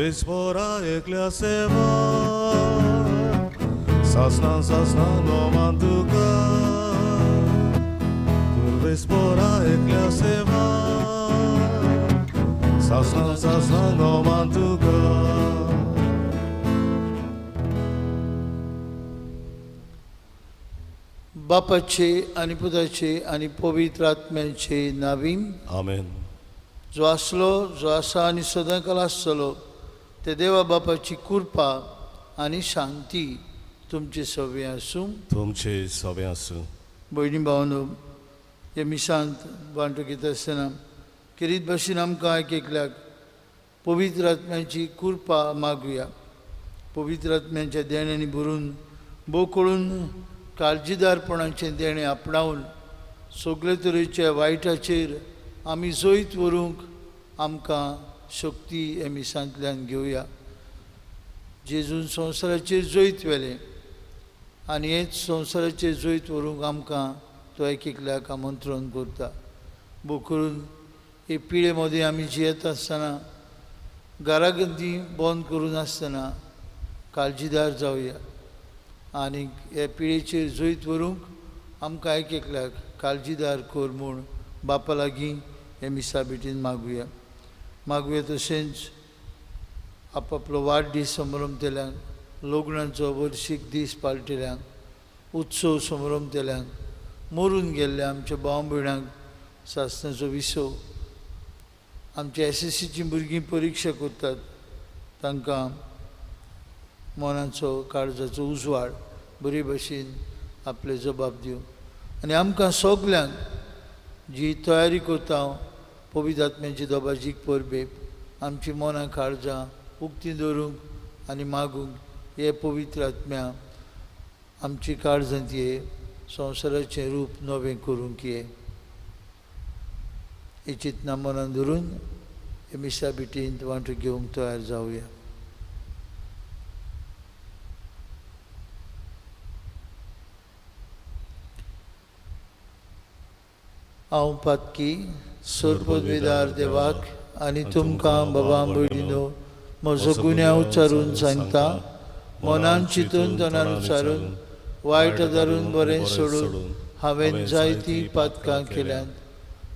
तुर्वेस्पोरा एकल्या सेवा सासना सासना नोमान तुका तुर्वेस्पोरा एकल्या सेवा सासना सासना नोमान तुका. बापाचे आनी पुताचे आनी पवित्र आत्म्याचे नावीन आमेन. जो आसलो, जो आसा आनी सदांकाल आसतलो ते देवा बापाची कृपा आनी शांती तुमचे सवे आसूं. तुमचे सवे आसूं. भयणी भावनो, हे मिसांत वांटो घेता आसतना खेरीत भाशेन आमकां एक एकल्याक पवित्र आत्म्याची कृपा मागुया. पवित्र आत्म्याच्या देण्यांनी भरून भोव करून काळजीदारपणाचें देणें आपणावन सगळे तरेच्या वायटाचेर आमी जैत व्हरूंक आमकां शक्ती हे मिसांतल्यान घेवया. जेजून संवसाराचेर जैत व्हेलें आनी हेच संवसाराचेर जैत व्हरूंक आमकां तो एक एकल्याक आमंत्रण करता. भोव करून हे पिळे मदीं आमी जियेता आसतना घरागंदी बंद करून आसतना काळजीदार जावया आनी हे पिळेचेर जैत व्हरूंक आमकां एक एकल्याक काळजीदार कर म्हूण बापा लागीं हे मिसा भेटीन मागुया. मागुया तशेंच आपापलो वाडदीस समरमतल्यांक, लग्नाचो वर्शीक दीस पाळटल्यांक, उत्सव समरमतल्यांक, मरून गेल्ल्या आमच्या भाव भयणांक सासणाचो विसव, आमच्या एसएससीची भुरगीं परिक्षा करतात तांकां मनाचो काळजाचो उजवाड बरे भशेन आपले जबाब दिवं आनी आमकां सगल्यांक जी तयारी करता पवित्र आत्म्याची दबाजीक परबेप आमची मनां काळजां उक्ती दवरूंक आनी मागूंक हे पवित्र आत्म्या आमची काळजांत ये संवसाराचें रूप नवें करूंक ये. ही चिंतना मनान धरून हे मिसा भेटींत वांटो घेवंक तयार जावया. हांव पातकी सोरपदवेदार देवाक आनी तुमकां बाबा भयणीनो म्हजो गुन्यांव उच्चारून सांगता. मनान चिंतून तणान उच्चारून वायट धरून बरें सोडून हांवें जायतीं पातकां केल्यांत.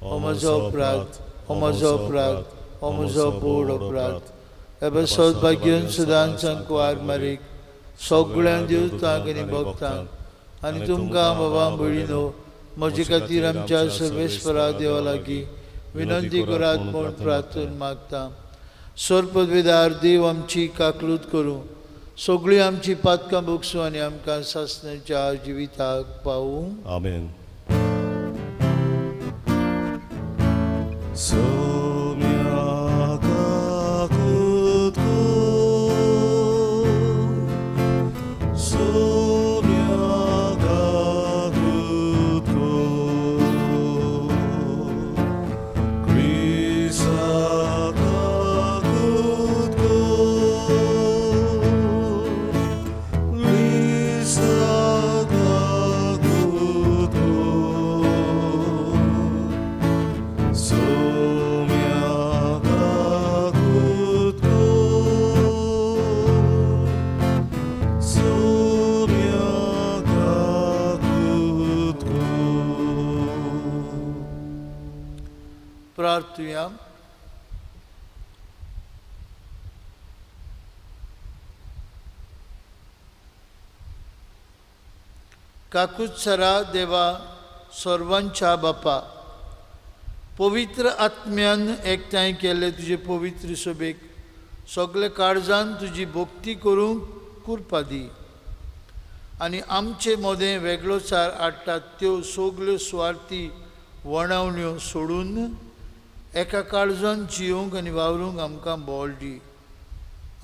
हो म्हजो अपराध, हो म्हजो अपराध, हो म्हजो बोड अपराध. हे सौभाग्यन सदांच कुवार मारीक सगळ्यां देवतांक आनी भक्तांक आनी तुमकां बाबा भयणीनो म्हजे खातीर आमच्या सर्वेस्परा देवा लागीं विनंती करात म्हूण प्रार्थना मागता. सोरपदवेदार देव आमची काकलूत करूं, सगळीं आमची पातकां भोगसूं आनी आमकां सासणाच्या जिविताक पावूं. आमेन. प्रार्थुया. काकुत्सरा देवा सर्वांच्या बापा, पवित्र आत्म्यान एकठांय केल्ले तुजे पवित्र सभेक सगळे काळजान तुजी भक्ती करूंक कृपा दी आनी आमचे मदें वेगळोचार हाडटात त्यो सगल्यो सुवार्थी वणावण्यो सोडून एका काळजान जियोंक आनी वावरूंक आमकां बळ दी.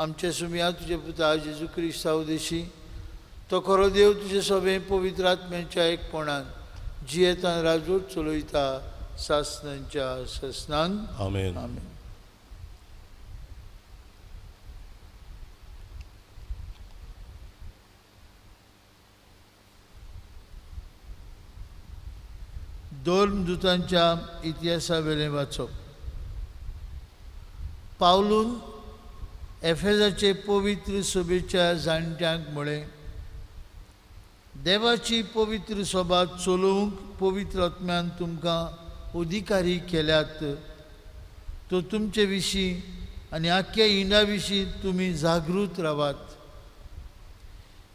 आमचे सुमया तुजे पुता जेजू क्रिस्तांव उद्देशी तो खरो देव तुजे सभें पवित्र आत्म्याच्या एकपणान जियेतान राजवट चलयता सासणांच्या सासणांक. आमेन. आमेन. धर्मदूतांच्या इतिहासा वेलें वाचप. पावलून एफेजाचे पवित्र सभेच्या जाणट्यांक म्हळें, देवाची पवित्र सभा चलोवंक पवित्र आत्म्यान तुमकां अधिकारी केल्यात, तो तुमचे विशीं आनी आख्या इंडा विशीं तुमी जागृत रावात.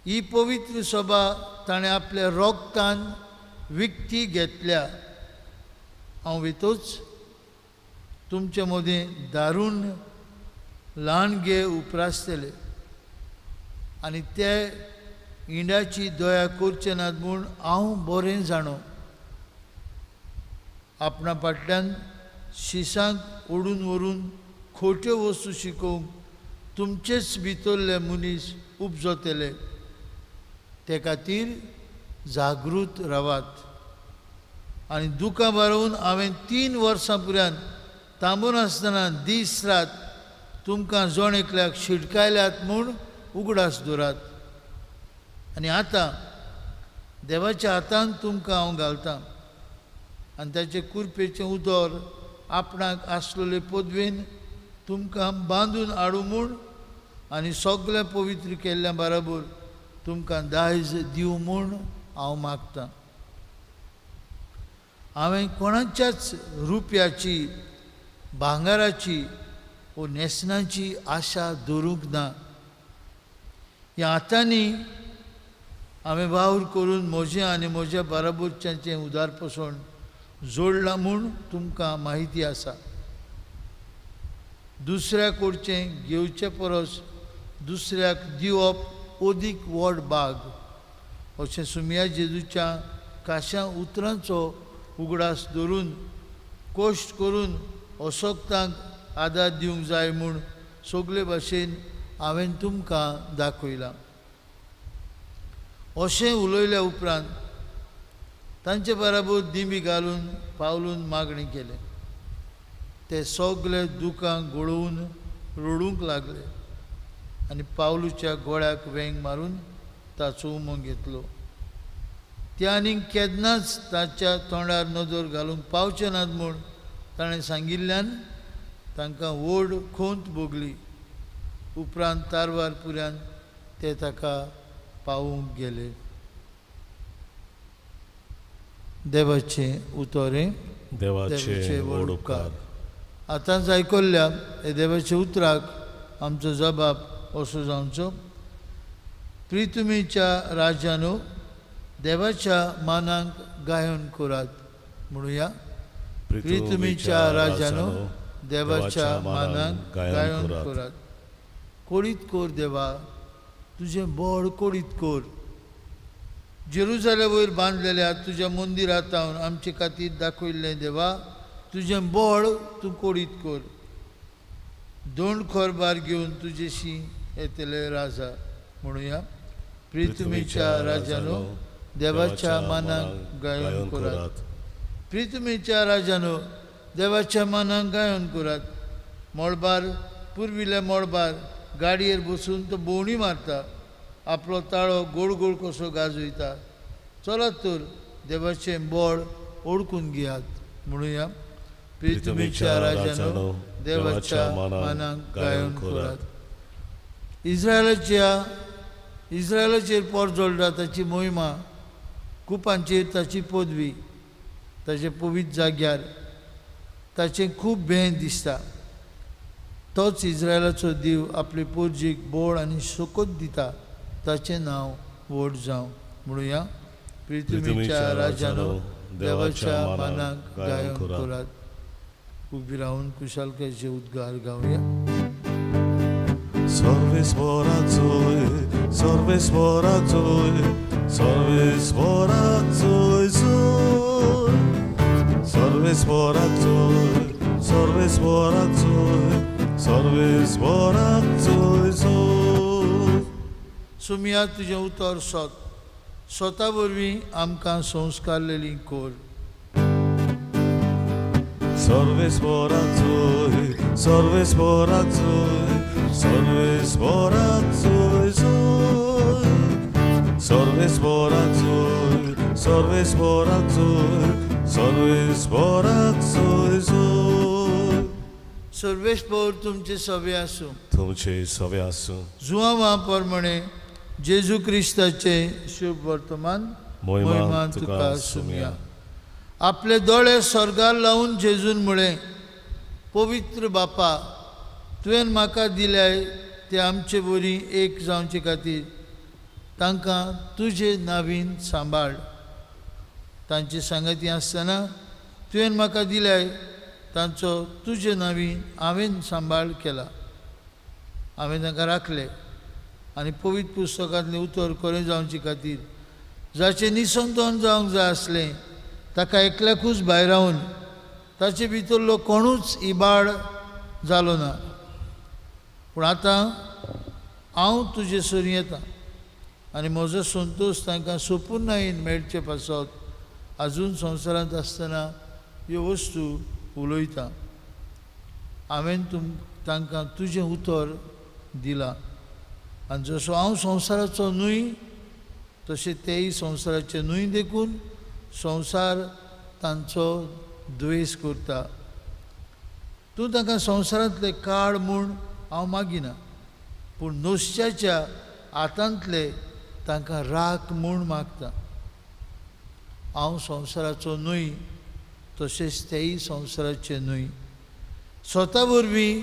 ही पवित्र सभा ताणें आपल्या रोगतान विकती घेतल्या. हांव वेतोच तुमचे मदीं दारून ल्हान गे उप्रासतले आनी ते इंडाची दया करचे नात म्हूण हांव बरें जाणो. आपणा फाटल्यान शिसांक ओडून व्हरून खोट्यो वस्तू शिकोवंक तुमचेच भितरले मनीस उपजतले. ते खातीर जागृत रावात. आनी दुकां बारोवन हांवें 3 वर्सां पुरान थांबून आसतना दीस रात तुमकां जण एकल्याक शिटकायल्यात म्हूण उगडास दवरात. आनी आतां देवाच्या हातान तुमकां हांव घालतां आनी ताचे कुरपेचें उदर आपणाक आसलेले पदवेन तुमकां बांदून हाडूं म्हूण आनी सगळें पवित्र केल्ल्या बराबर तुमकां दायज दिवं म्हूण हांव मागतां. हांवें कोणाच्याच रुपयाची, भांगराची वो न्हेसणाची आशा दवरूंक ना. ह्या हातांनी हांवें वावर करून म्हजें आनी म्हज्या बाराबोरच्यांचें उदारपसण जोडलां म्हूण तुमकां म्हायती आसा. दुसऱ्या कडचें घेवचे परस दुसऱ्याक दिवप अदीक व्हड बाग अशें सुमिया जेजूच्या काश्या उतरांचो उगडास धरून कश्ट करून असक्तांक आदार दिवंक जाय म्हूण सगळे भाशेन हांवें तुमकां दाखयलां. अशें उलयल्या उपरांत तांचे बराबर दिंबी घालून पावलून मागणी केलें. ते सगळे दुकां गळोवन रडूंक लागले आनी पावलूच्या गोळ्याक वेंग मारून ताचो उमो घेतलो. ते आनीक केन्नाच ताच्या तोंडार नदर घालूंक पावचे नात म्हूण ताणें सांगिल्ल्यान तांकां व्हड खोंत भोगली. उपरांत तारवार पुऱ्यान ते ताका पावूंक गेले. देवाचें उतरें. देवाचे व्हड उपकार. आतांच आयकल्ल्या हे देवाच्या उतराक आमचो जबाब असो जावचो. प्रितुमीच्या राजानो देवाच्या मानाक गायन करात. म्हणुया, प्रितुमीच्या राजानो देवाच्या मानाक गायन करात. कोडीत कोर देवा, तुजें बळ कोडीत कोर. जेरुजाले वयर बांदलेल्या तुज्या मंदिरांत हांव आमचे खातीर दाखयल्लें देवा, तुजें बळ तूं कोडीत कोर. दोन खोरबार घेवन तुजेशी येतले राजा. म्हणुया, प्रितुमीच्या राजानो देवाच्या मानाक गायन करात. प्रितुमीच्या राजानो देवाच्या मानाक गायन करात. मळबार पुर्विल्ल्या मळबार गाडयेर बसून तो भोंवडी मारता, आपलो ताळो गोड गोड कसो गाजयता. चलात तर देवाचें बळ ओळखून घेयात. म्हणुया, प्रितुमीच्या राजानो देवाच्या मानाक गायन करात. इस्रायलाचेर पोरजोळटा ताची मोहिमा, कुपांचेर ताची पदवी, ताचे पवित्र जाग्यार ताचें खूब भें दिसता. तोच इस्रायलाचो देव आपले पोरजीक बोळ आनी शोकोत दिता, ताचें नांव व्हड जावं. म्हणुया, प्रितुमीच्या राजानो देवाच्या मानाक गायन करात. उबी रावन कुशालकायेचे उद्गार गावया. सर्वेस्वराचोय सर्वेस्वराचोय सर्वेस्वराचोय जोय सर्वेस्वराचोय सर्वेस्वराचोय सर्वेस्वराचोय जोय. सुमिया तुजें उतर सोत स्वता वरवीं आमकां संस्कारलेली कोर. सर्वेस्वराचोय सर्वेस्वराचोय सर्वेस्वराचोय जोय सर्वेस्वराचोय सर्वेस्वराचोय सर्वेस्वराचोय जोय. सर्वेस्पोर तुमचे सवे आसूं. तुमचे सवे आसूं. जुआंवा प्रमाणे जेजू क्रिस्ताचे शुभ वर्तमान. मोहिमा तुका सुमया. आपले दोळे स्वर्गार लावन जेजून म्हळें, पवित्र बापा, तुवें म्हाका दिल्याय ते आमचे वरी एक जावचे खातीर तांकां तुजे नावीन सांबाळ. तांचे सांगाती आसतना तुवें म्हाका दिल्याय तांचो तुजे नावीन हांवें सांबाळ केला. हांवें तांकां राखले आनी पवित्र पुस्तकांतलें उतर खरें जावचे खातीर जाचें निसंतन जावंक जाय आसलें ताका एकल्याकूच भायरावन ताचे भितरलो कोणूच इबाड जालो ना. पूण आतां हांव तुजे सरीं येता आनी म्हजो संतोश तांकां सोपुर्णायेन मेळचे पासत आजून संवसारांत आसतना ह्यो वस्तू उलयता. हांवें तांकां तुजें उतर दिलां आनी जसो हांव संवसाराचो न्हय तशें तेय संवसाराचे न्हय, देखून संवसार तांचो द्वेश करता. तूं तांकां संवसारांतले काड म्हूण हांव मागिना, पूण नुस्त्याच्या हातांतले तांकां राख म्हूण मागता. हांव संवसाराचो न्हय तशेंच तेय संवसाराचे न्हय. स्वता वरवीं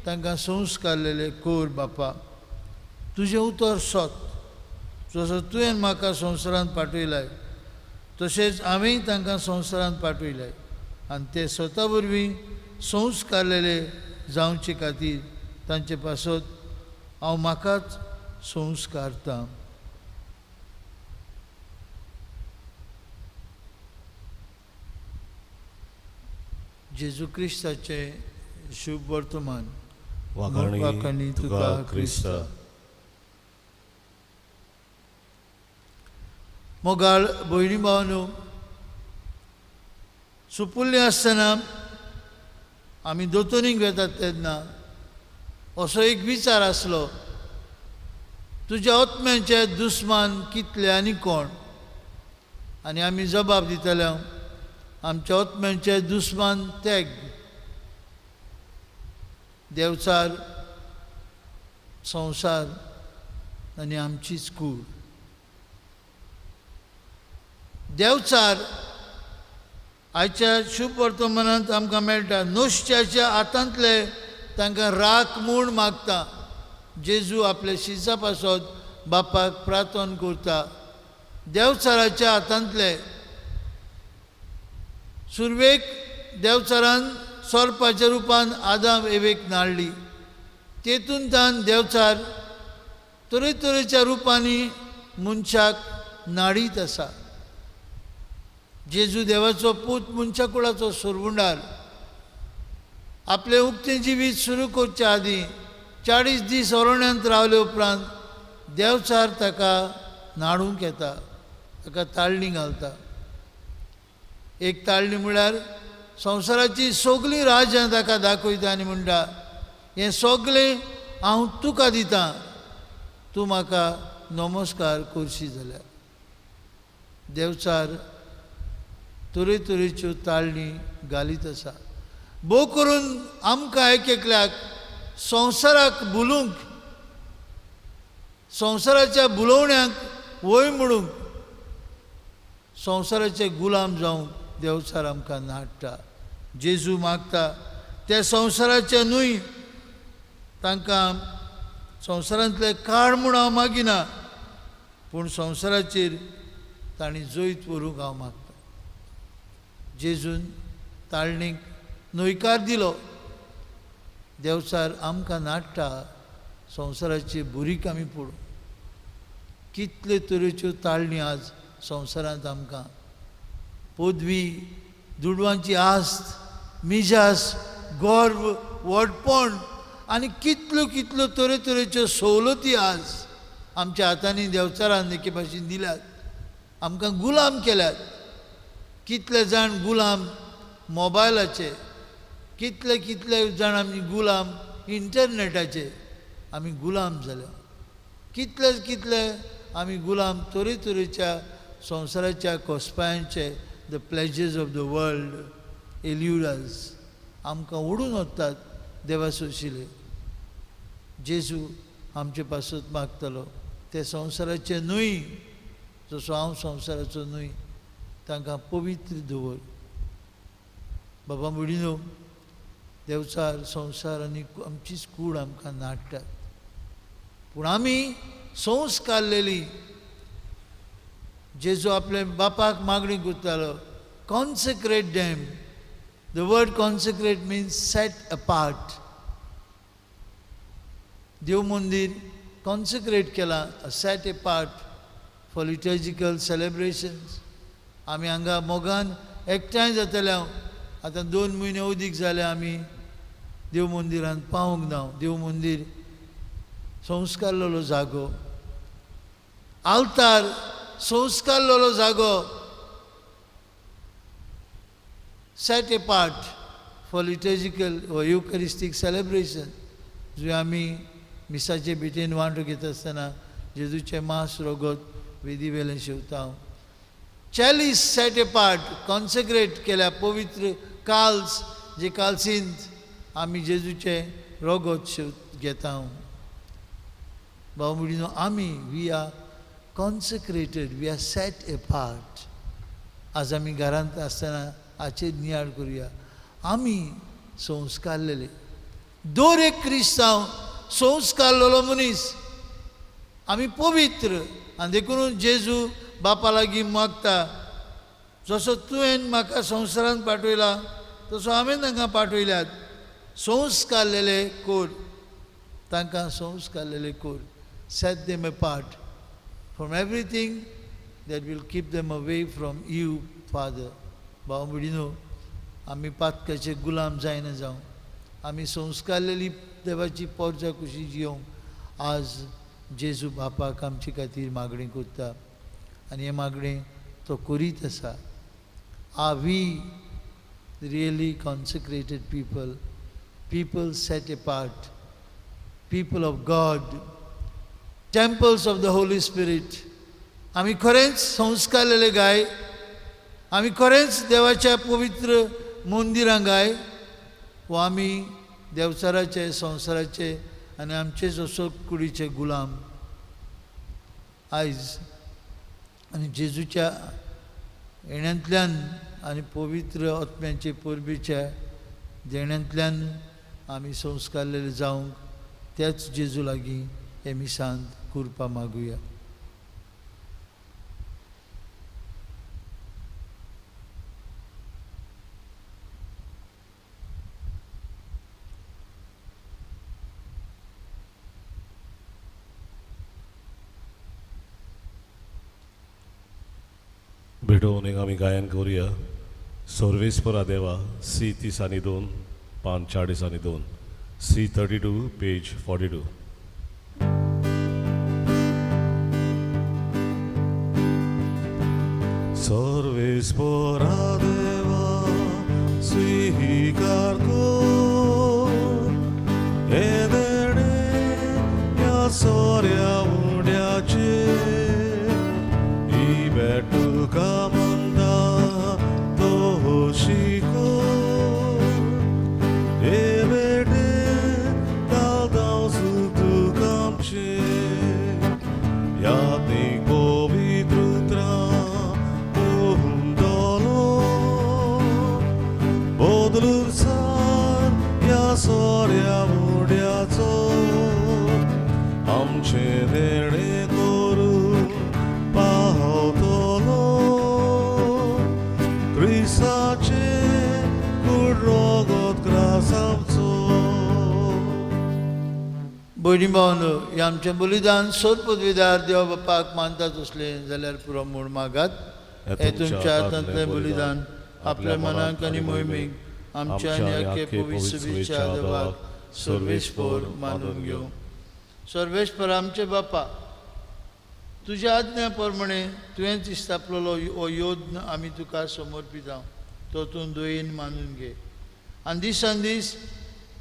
तांकां संस्कारलेले कोर बापा, तुजें उतर सत. जसो तुवें म्हाका संवसारांत पाठयलाय तशेंच हांवेंय तांकां संवसारांत पाठयलाय आनी ते स्वता वरवीं संस्कारलेले जावचे खातीर तांचे पासत हांव म्हाकाच संस्कारतां. जेजू क्रिस्ताचें शुभ वर्तमान. वाखाणी तुका क्रिस्ता. मोगाळ भयणी भावांनो, सुपुल्ले आसतना आमी दोतोनीक वेतात तेन्ना असो एक विचार आसलो, तुज्या आत्म्याचे दुस्मान कितले आनी कोण? आनी आमी जबाब दितले, आमच्या आत्म्याचे दुस्मान त्याग, देवचार, संवसार आनी आमचीच कूड. देवचार आयच्या शुभ वर्तमानांत आमकां मेळटा. नुस्त्याच्या हातांतले तांकां राख म्हूण मागता. जेजू आपल्या शिजा पासत बापाक प्रार्थना करता. देवचाराच्या हातांतले सुरवेक देवचारान सोरपाच्या रुपान आदाम एवेक नाडली. तेतून तान देवचार तरेतरेच्या रुपांनी मनशाक नाडीत आसा. जेजू देवाचो पूत मनशा कुळाचो सोरवुंडार आपलें उक्तें जिवीत सुरू करच्या आदीं 40 दीस अरण्यांत रावले उपरांत देवचार ताका नाडूंक येता, ताका ताळणी घालता. एक ताळणी म्हळ्यार संवसाराची सगळीं राज्यां ताका दाखयता आनी म्हणटा, हें सगळें हांव तुका दितां, तूं म्हाका नमस्कार करशी जाल्यार. देवचार तरेतरेच्यो ताळणी घालीत आसा. भोव करून आमकां एक एकल्याक संवसाराक भुलूंक, संवसाराच्या भुलोवण्याक वय म्हणूंक, संवसाराचे गुलाम जावंक देवचार आमकां नाडटा. जेजू मागता ते संवसाराचे न्हय, तांकां संवसारांतले काड म्हूण हांव मागिना, पूण संवसाराचेर तांणी जैत व्हरूंक हांव मागता. जेजून ताळणीक न्हयकार दिलो. देवचार आमकां नाडटा संवसाराची बुरीक आमी पडूं. कितले तरेच्यो ताळणी आज संवसारांत आमकां, पदवी, दुडवांची आस्त, मिजास, गर्व, व्हडपण आनी कितल्यो कितल्यो तरेतरेच्यो सवलती आज आमच्या हातांनी देवचारान एके भाशेन दिल्यात, आमकां गुलाम केल्यात. कितले जाण गुलाम मोबायलाचे, कितले कितले जाण आमी गुलाम इंटरनेटाचे, आमी गुलाम जाल्या. कितले कितले आमी गुलाम तरेतरेच्या संवसाराच्या कोसपायांचे, the pleasures of the world allure us, आमकां ओडून वतात देवा सोशिले. जेजू आमचे पासत मागतालो ते संवसाराचे न्हय जसो हांव संवसाराचो न्हय तांकां पवित्र दवर. बाबा मुडीनो देवचार संवसार आनी आमचीच कूड आमकां नाडटात पूण आमी संस्कारलेली. जेजू आपल्या बापाक मागणी करतालो consecrate them. The word consecrate means set apart. देव मंदीर कॉन्सेक्रेट केलां, set apart for liturgical celebrations. आमी हांगा मोगान एकठांय जातले. हांव आतां 2 म्हयने अदीक जाले आमी देव मंदिरांत पावूंक ना. देव मंदीर संस्कारलेलो जागो, आल्तार संस्कारलेलो जागो, set apart for liturgical or Eucharistic celebration. जंय आमी मिसाचे भेटेन वांटो घेता आसतना जेजूचें मांस रगत वेदी वेलें शेवता. चॅलीस सेट एपार्ट कॉन्सेक्रेट केल्या पवित्र काल्स जे काल्सींत आमी जेजूचें रगत शेव घेता. भाव भयणीनो आमी we are consecrated, we are set apart. आज आमी घरांत आसतना हाचेर नियाळ करुया. आमी संस्कारलेले दर एक क्रिस्तांव संस्कारलेलो मनीस, आमी पवित्र. आनी देखून जेजू बापा लागीं मागता जसो तुवें म्हाका संवसारांत पाठयला तसो हांवें तांकां पाठयल्यात. संस्कारलेले कोर, तांकां संस्कारलेले कोर. Set them apart from everything that will keep them away from you father. भाव भयणीनो आमी पातकाचे गुलाम जायना जावं, आमी संस्कारलेली देवाची पोरजा कशी जियोंक आज जेजू बापाक आमचे खातीर मागणी करता आनी हें मागणें तो करीत आसा. Are we really consecrated people, people set apart, people of God, temples of the Holy Spirit? आमी खरेंच संस्कारलेले गाय, आमी खरेंच देवाच्या पवित्र मंदिरां गाय, वो आमी देवचाराचे संवसाराचे आनी आमचेच असो कुडीचे गुलाम आयज आनी जेजूच्या येण्यांतल्यान आनी पवित्र आत्म्याचे परबेच्या देण्यांतल्यान आमी संस्कारलेले जावंक त्याच जेजू लागीं हे मिसांत कृपा मागुया. भेटोवन एक आमी गायन करुया. सर्वेस्परा देवा सी 30 आनी 2 पान 40 आनी 2 C 32 page 42. सर्वेस्परा देवा स्वीकार कर हे देणें ह्या सोऱ्या उड्याचें ही भेट तुका म्हणटा तो शिको हे भेटे घालता तुका आमचें यादीक पवित्र उतरां उमटलो बदलून सार ह्या सोऱ्या उड्याचो आमचें देणें करून पावतलो क्रिस्ताचें कूड रगत ग्रासाचो. भयणी भावनो हें आमचें बलिदान सोद पदवीदार देवा बापाक मानता तसलें जाल्यार पुरो म्हूण मागात. हें तुमच्या हातांतलें बलिदान आपल्या मनाक आनी मोहिमेक आमच्या आनी आख्खे पवित्र सभेच्या देवाक सर्वेस्पर मानून घेवं. सर्वेस्पर आमचे बापा तुज्या आज्ञा प्रमाणे तुवेंच स्थापलेलो हो योद्न आमी तुका समर्पिता, तो तूं दयेन मानून घे आनी दिसान दीस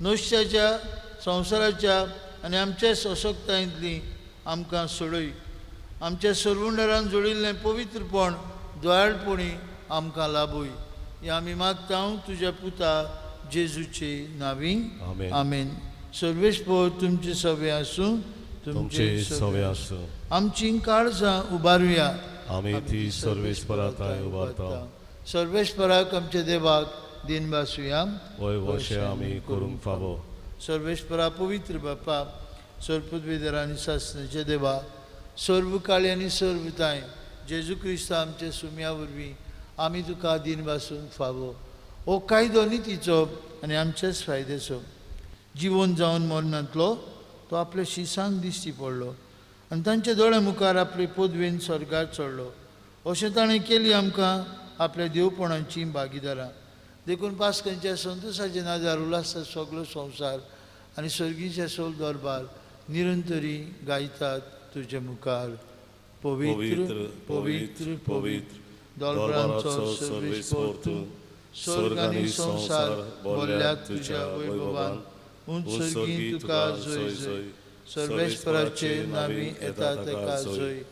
नुस्त्याच्या संवसाराच्या आनी आमच्या सशक्तायेंतली आमकां सोडय. आमच्या सरवंडरान जोडिल्लें पवित्रपण दयाळपणी आमकां लाभय. हें आमी मागता तुज्या पुता जेजूचे नावी आमेन. आमेन. सर्वेस्पर तुमचे सवे आसूं, तुमचे सवे आसूं. आमची काळजां उबारुया. आमी ती सर्वेस्परा थांय उबारता. सर्वेस्पराक आमच्या देवाक दिन भासुया. वय वशें आमी करूंक फावो. सर्वेस्परा पवित्र बापा, सर्वपदवीधर आनी सासणाच्या देवा, सर्व काळी आनी सर्व तांय जेजू क्रिस्त आमच्या सुम्या वरवीं आमी तुका दिन भासूंक फावो. हो कायदो नितीचो आनी आमच्याच फायद्याचो. जिवन जावन मरणांतलो तो आपल्या शिसांक दिश्टी पडलो आनी तांच्या दोळ्या मुखार आपले पदवेन स्वर्गार चडलो. अशें ताणें केली आमकां आपल्या देवपणाची भागीदारां. देखून पास्कांच्या संतोशाचे नादार उल्हासता सगलो संवसार आनी सर्गीचे सोल दरबार निरंतरी गायतात तुजे मुखार. पवित्र पवित्र पवित्र दरबाराचो सर्वेस्पर तूं, स्वर्ग आनी संवसार भरल्यात तुज्या वैभवान. उंच सर्गी तुका जय जय, सर्वेस्पराचे नावी येता ताका जय,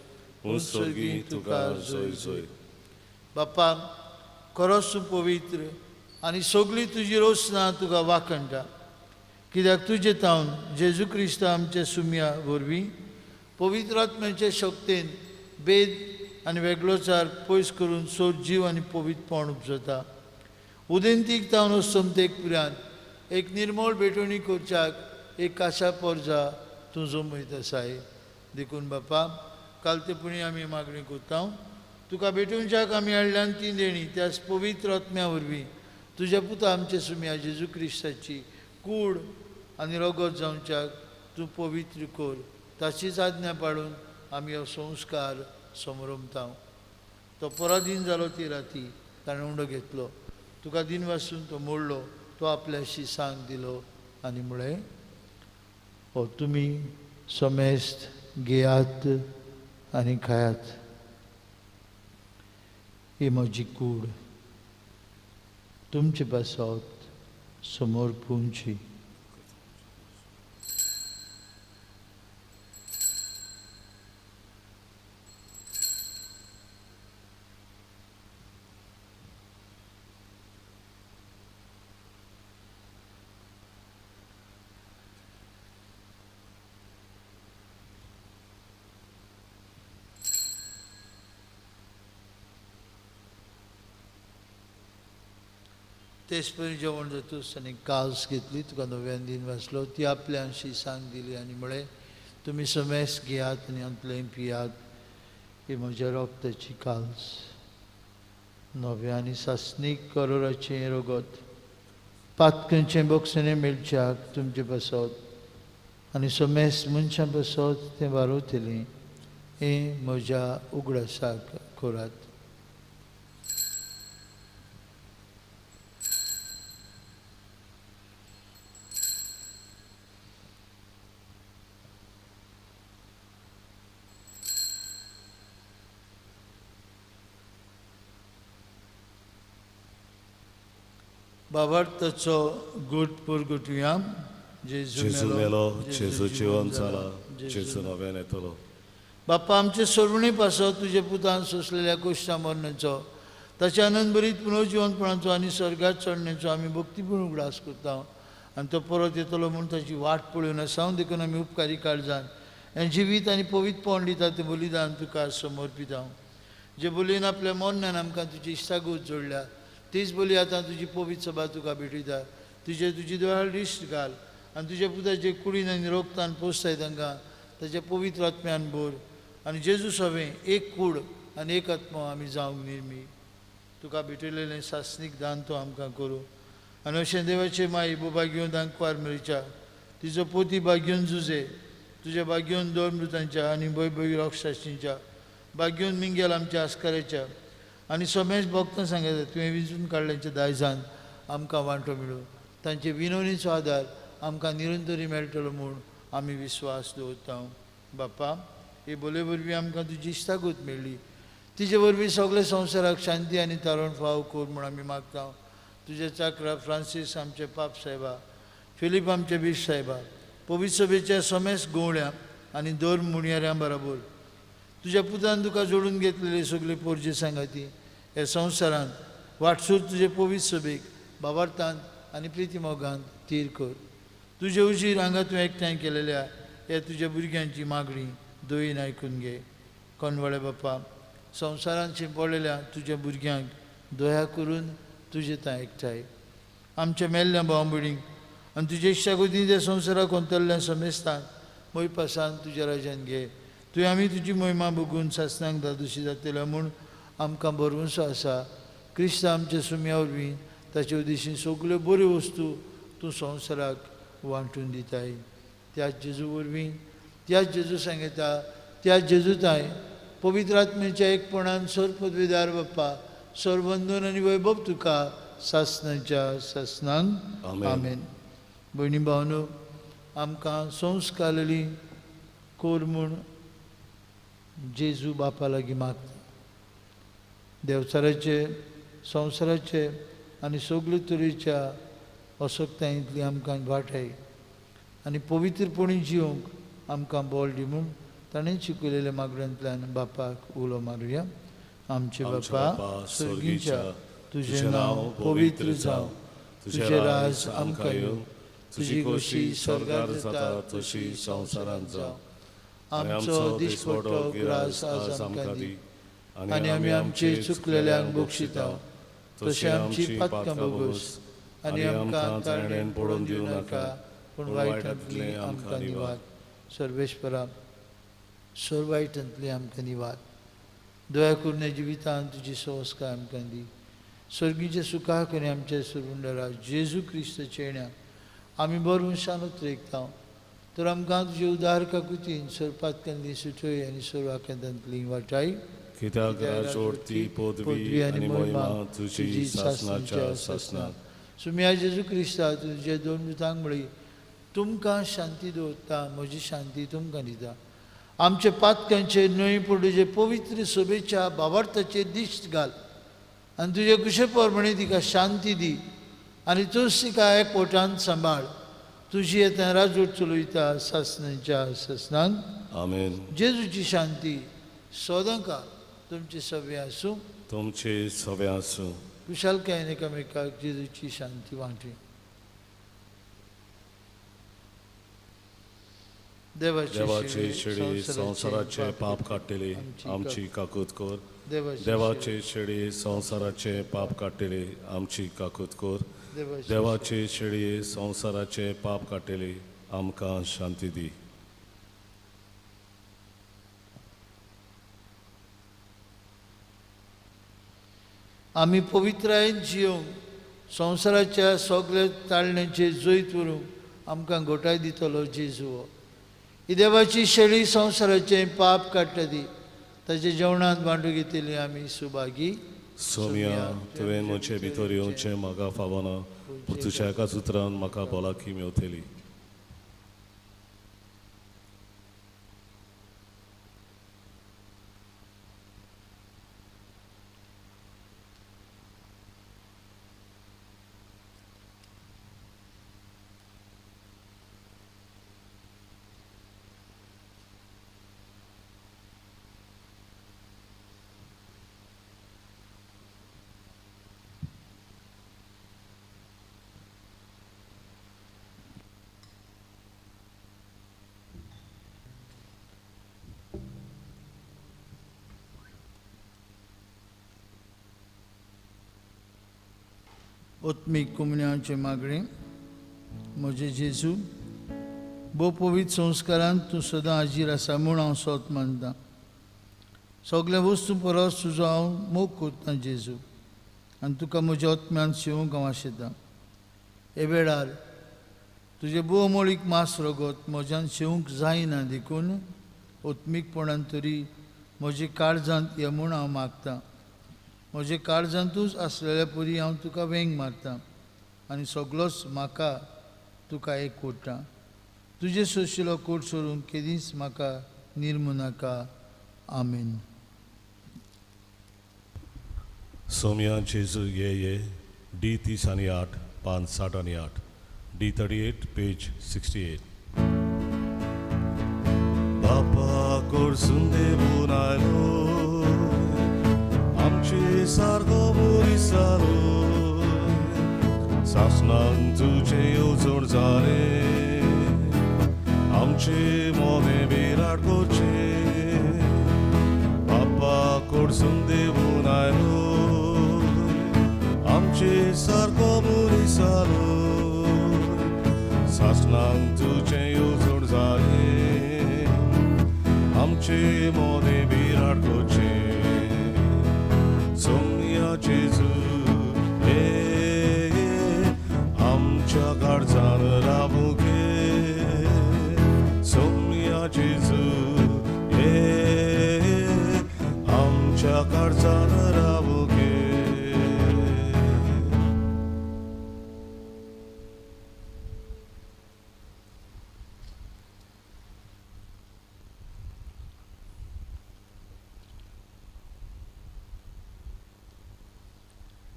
उंच सर्गी तुका जय जय. बापा खरोच तूं पवित्र आनी सगळी तुजी रोसना तुका वाखणटा, कित्याक तुजे तावन जेजू क्रिस्त आमच्या सुम्या वरवीं पवित्र आत्म्याचे शक्तेन भेद आनी वेगळोचार पयस करून सोद जीव आनी पवित्रपण उपजता. उदेंतीक तावन अस्तमतेक पुरान एक निर्मळ भेटवणी करच्याक एक काशा पोरजा तूं जमयत आसाय. देखून बापा काल ते पुणी आमी मागणी करता, तुका भेटोवच्याक आमी हाडल्यान ती देणी त्याच पवित्र आत्म्या वरवीं तुज्या पुता आमच्या सुम्या जेजू क्रिस्ताची कूड आनी रगत जावच्याक तूं पवित्र कर. ताचीच आज्ञा पाळून आमी हो संस्कार समरमता. तो पराधीन जालो ती राती ताणें उंडो घेतलो, तुका दिन वासून तो मोडलो, तो आपल्या शिसांक दिलो आनी म्हळें, हो तुमी समेस्त घेयात आनी खायात, ही म्हजी कूड तुमचे पासत समर्पूंची. तेच परी जेवण जातूच आनी कास घेतली, तुका नव्यान दिन वाचलो, ती आपल्या शिसांक दिली आनी म्हळें, तुमी समेस घेयात आनी हातूंतलें पियात, ही म्हज्या रक्ताची काल्स, नव्या आनी सासणीक करोराचें रगत, पातकांचें बक्षणें मेळच्याक तुमचे पासत आनी समेस मनशां पासत तें वारवतलें, हें म्हज्या उगडासाक करात. बाबार्थाचो गुट पुरगुटुया. जेजू मेलो, जेजू जिवन जाला, जेजू नव्यान येतलो. बापा आमचे सोडवणे पासत तुजे पुतान सोंसलेल्या कोश्टा मरण्याचो, ताच्या आनंदभरीत पुनर्जिवनपणाचो आनी स्वर्गात चडण्याचो आमी भक्तीपूर्ण उगडास करता आनी तो परत येतलो म्हूण ताची वाट पळोवन आसा. देखून आमी उपकारी काळजान हें जिवीत आनी पवित्रपण दिता तें बलिदान तुका समर्पिता. जे बलयेन आपल्या मरणान आमकां तुजी इश्टागत जोडल्या तीच बोली आतां तुजी पवित्र सभा तुका भेटयता. तुजे तुजी दोळ्यार दिश्ट घाल आनी तुज्या पुताचे कुडीन आनी रोगतान पोसताय तांकां ताच्या पवित्र आत्म्यान भर आनी जेजू सवें एक कूड आनी एक आत्मो आमी जावंक निर्मी. तुका भेटयलेलें सासणीक दान तो आमकां करूं आनी अशें देवाचे माई बोबा घेवन दांकवार मेळच्या, तिचो पोती बागेवन जुजे, तुज्या बागेवन दोर मृतांच्या आनी भंय भंय राक्षसांच्या, बागेवन मिंगेल आमच्या आस्काराच्या आनी समेश भक्तां सांगता तुवें विंचून काडल्यांच्या दायजान आमकां वांटो मेळूं, तांचे विनवणीचो आदार आमकां निरंतरी मेळटलो म्हूण आमी विस्वास दवरता. बापा हे बोले वरवीं आमकां तुजी इश्टागत मेळ्ळी, तिजे वरवीं सगळे संवसाराक शांती आनी तारण फाव कर म्हूण आमी मागता. तुज्या चाकरा फ्रांसीस आमचे पाप साहेबा, फिलीप आमचे बीश साहेबा, पवित्र सभेच्या समेस गवळ्या आनी दर मुणयाऱ्यां बराबर तुज्या पुतान तुका जोडून घेतलेले सगळे पोरजे सांगाती ह्या संवसारांत वाटसूर तुजे पवित्र सभेक बाबार्थान आनी प्रिती मोगान थीर कर. तुजे उजीर हांगा तूं एकठांय केलेल्या ह्या तुज्या भुरग्यांची मागणी दयेन आयकून घे. कोनवाळे बापा, संवसारांत शिंपडलेल्या तुज्या भुरग्यांक दया करून तुजे थंय एकठांय आमच्या मेल्ल्या भाव भयणींक आनी तुजे इश्टागतीन त्या संवसाराक अंतरल्या समेस्तांक मोयपासान तुज्या राज्यान घे. तुवें आमी तुजी मोहिमा बघून सासणांक दादोशी जातल्या म्हूण आमकां भरवंसो आसा. क्रिस्त आमच्या सुम्या वरवीं ताचे उद्देशीन सगल्यो बऱ्यो वस्तू तूं संवसाराक वांटून दिताय. त्याच जेजू वरवीं, त्याच जेजू सांगता, त्याच जेजू ताय पवित्र आत्म्याच्या एकपणान सर पदवीदार बाप्पा सरवंदन आनी वैभव तुका सासणाच्या सासणांक. आमेन. भयणी भावनो, आमकां संस्कारली कोर म्हूण जेजू बापा लागीं मागता. देवचाराचे, संवसाराचे आनी सगळे तरेच्या असक्तायेंतली आमकां वाटाय आनी पवित्रपणी जिवंक आमकां बळ दी म्हूण ताणें शिकयलेल्या मागण्यांतल्यान बापाक उलो मारुया. आमचे बापा स्वर्गीच्या, तुजें नांव पवित्र जावं, तुजें राज आमकां येवं, तुजी खोशी स्वर्गार जाता तशी संवसारांत जावं. आमचो दिसपट्टो ग्रास आज आमकां दी आनी आमी आमचे चुकलेल्यांक बक्षिता तशें आमची पातकां भोगोस आनी आमकां ताळणेन पडोवन दिवं नाका, पूण वायटांतली आमकां निवार. सर्वेश्वरा, सर्व वायटांतली आमकां निवार. दया करून जिवितांत तुजी संस्कार आमकां दी. स्वर्गीच्या सुखाक आनी आमच्या सुरुंडरा जेजू क्रिस्ताच्या येण्या आमी बरवंशान उतरेकता तर आमकां तुजे उदार काकुतीन सर्व पातकांतली सुटय आनी सर्व आकांतांतली वाटाय. कित्याक राजवटी, पदवी आनी महिमा तुजी सासणाच्या सासणाक. सुम्या जेजू क्रिस्ता, तुजे दोन दुतांक म्हळी, तुमकां शांती दवरता, म्हजी शांती तुमकां दिता. आमचे पातकांचे न्हय पूण तुजे पवित्र सभेच्या भावार्थाचेर दिश्ट घाल आनी तुजे कुशे प्रमाणे तिका शांती दी आनी तूंच तिका एकवटान सांबाळ. तुजी येता राजवट चलयता सासणाच्या सासणांक. आमेन. जेजूची शांती सदांकाळ तुमचे सगळे आसूं. तुमचे सगळे आसूं. कुशालकायेन एकामेकाक जेजूची शांती वांटली. देवाचे शेळी संवसाराचे पाप काडटली आमची काकूत कर. देवाचे शेळी संवसाराचे पाप काडटली आमची काकूत कर. देवाचे शेळी संवसाराचे पाप काडटली आमकां शांती दी. आमी पवित्रायेन जियोंक संवसाराच्या सगळ्या ताळण्याचेर जैत व्हरूंक आमकां घोटाय दितलो जेजू. ही देवाची शेळी संवसाराचें पाप काडटा ती ताच्या जेवणांत वांटू घेतली आमी सुभागी. सोम्या, तुवें म्हजे भितर येवचें म्हाका फावना, पूण तुज्या एकाच उतरान म्हाका भलायकी मेवतली. आत्मीक कुमण्याचे मागणें. म्हजे जेजू, भोव पवित्र संस्कारान तूं सदां हाजीर आसा म्हूण हांव सोत मानता. सगल्या वस्तू परस तुजो हांव मोग करतां जेजू आनी तुका म्हज्या आत्म्यान शिवूंक हांव आशेतां. हे वेळार तुजें भोवमोळीक मास रगत म्हज्यान शिवूंक जायना देखून आत्मीकपणान तरी म्हजे काळजांत ये म्हूण हांव मागतां. म्हजे काळजांतूच आसलेल्या परी हांव तुका वेंग मारतां आनी सगलोच म्हाका तुका एक कोट्टा. तुजें सोशिलो कोट सोडूंक केदींच म्हाका निर्मू नाका. आमेन. सोम्या जेजू ये ये, डी 30 आनी 8, पान 60 आनी 8, डी 38 पेज 68. बापा कडसून देवून आयलो, आमचे सारको मनीस जालो, सासणाक तुजें येवजण जालें आमचे मोदें विराट करचें बाप्पा कडसून देवून आयलो आमचे सारको मनीस जालो सासणाक तुजें येवजण जालें आमचे मोदें विराट करचें सोम्या जेजू आमच्या काळजान रावूंक सोम्या जेजू आमच्या काळजान रावूंक.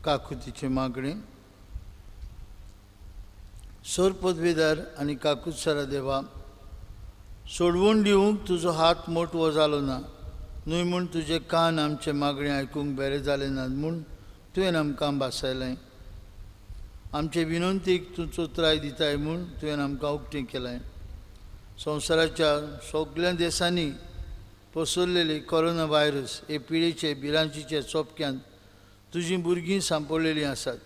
काकुतीचे मागणे. सोर पदवेदार आनी काकुत्सरा देवा, सोडवून दिवंक तुजो हात मोटवो जालो ना न्हय म्हूण तुजे कान आमचे मागणे आयकूंक बरें जालें ना म्हूण तुवें आमकां भासायलें. आमचे विनंतीक तूं चोत्राय दिताय म्हूण तुवें आमकां उक्तें केलें. संवसाराच्या सगळ्या देशांनी पसरलेली कोरोना व्हायरस हे पिडेचे भिरांतीच्या चोपक्यांत तुजीं भुरगीं सांपडलेलीं आसात.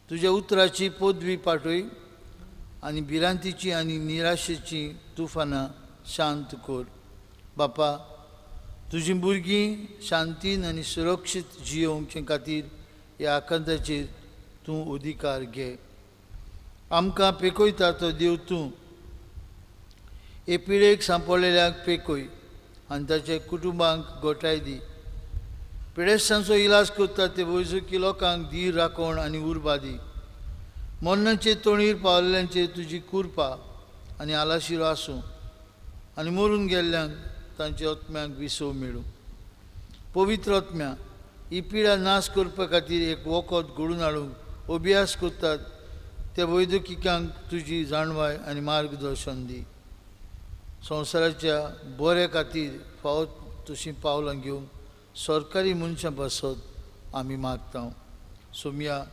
तुज्या उतराची पदवी पाठय आनी भिरांतीची आनी निराशेची तुफानां शांत कर. बापा, तुजीं भुरगीं शांतीन आनी सुरक्षीत जियोवचे खातीर ह्या आकांताचेर तूं अधिकार घे. आमकां पेकयता तो देव तूं हे पिडेक सांपडलेल्यांक पेकय आनी ताच्या कुटुंबांक गोठाय दी. पिडेस्तांचो इलाज करता ते वैजकी लोकांक धीर राखण आनी उर्बा दी. मरणाचे तोणीर पावल्ल्यांचेर तुजी कृपा आनी आलाशिरो आसूं आनी मरून गेल्ल्यांक तांच्या आत्म्यांक विसव मेळूं. पवित्र आत्म्या ही पिडा नाश करपा खातीर एक वखद घडून हाडूंक अभ्यास करतात त्या वैजकीकांक तुजी जाणवाय आनी मार्गदर्शन दी. संवसाराच्या बऱ्या खातीर फावो तशीं पावलां घेवंक सरकारी मनशां पासत आमी मागता. सोम्या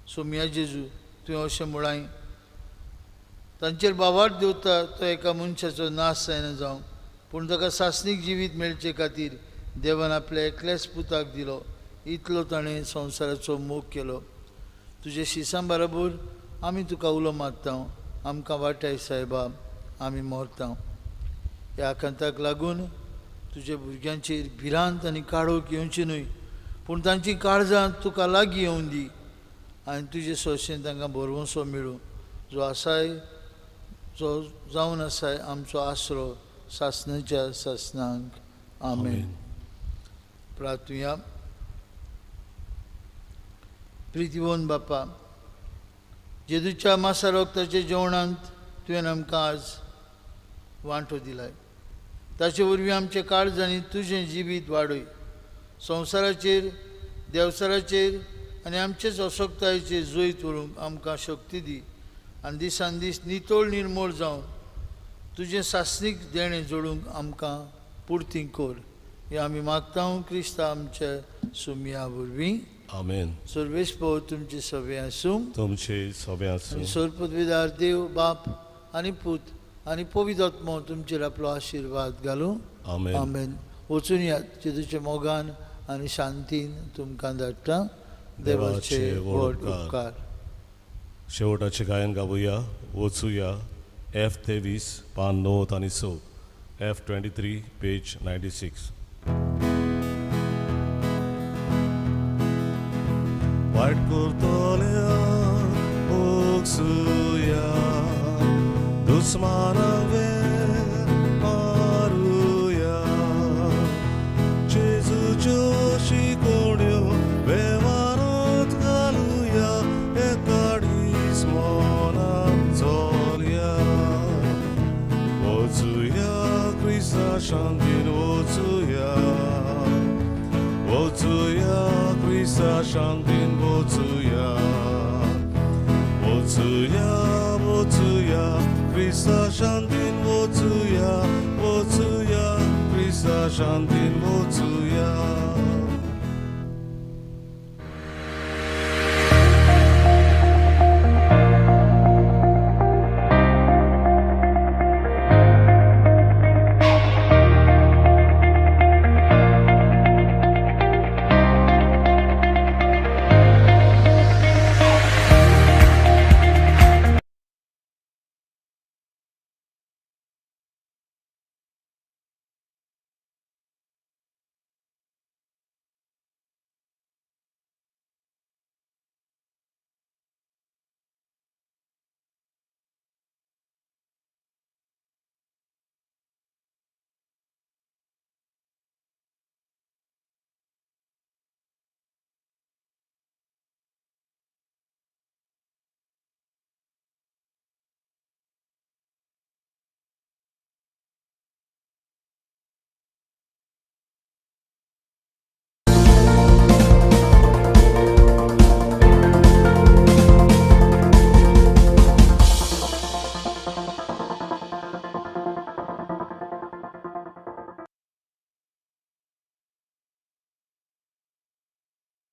सोम्या जेजू, तुवें अशें म्हळां तांचेर बावाट देवता तो एका मनशाचो नाश जायना जावं, पूण ताका सासणीक जिवीत मेळचे खातीर देवान आपल्या एकल्याच पुताक दिलो. इतलो ताणें संवसाराचो मोग केलो. तुजे शिसां बरोबर आमी तुका उलो मारता. आमकां वाटाय सायबा, आमी मरता. ह्या आकांताक लागून तुज्या भुरग्यांचेर भिरांत आनी काळोख येवची न्हय, पूण तांची काळजां तुका लागीं येवन दी आनी तुजे सोशेन तांकां भरवंसो मेळूं, जो आसाय जो जावन आसाय आमचो आसरो सासणाच्या सासणांक. आमेन. प्रार्थुया. प्रितीवन बापा, जेजूच्या मासा रक्ताच्या जेवणांत तुवें आमकां आज वांटो दिलाय. ताचे वरवीं आमचे काळजांनी तुजें जिवीत वाडय. संवसाराचेर, देवचाराचेर आनी आमचेच असक्तायेचेर जैत व्हरूंक आमकां शक्ती दी आनी दिसान दीस नितळ निर्मूळ जावन तुजें सासणीक देणें जोडूंक आमकां पुर्ती कर. हें आमी मागता क्रिस्ता आमच्या सुमया वरवीं. आमेन. सर्वेस्पोर तुमचे सगळे आसूं, तुमचे सगळे आसूं. सर्वपदवीदार देव बाप आनी पूत आनी पवित्र आत्मो तुमचेर आपलो आशिर्वाद घालूं. आमेन. आमेन. वचून यात जेजूच्या मोगान आनी शांतीन तुमकां धाडटा. देवाचे व्हड उपकार. शेवटाचें गायन गावया. वचुया एफ 23 पान 9 आनी 6, एफ 23 पेज 96. वायट करतल्या भोगसुया, दुस्मानाक वेर मारुया, जेजूच्यो शिकोवण्यो वेव्हारांत घालुया, एका दीस मनाक चलया. वचुया क्रिस्ता शांतीन, वचुया, वचुया क्रिस्ता शांतीन, वचुया, वचुया, वचुया क्रिस्ता शांतीन, वचुया, वचुया क्रिस्ता शांतीन, वचुया.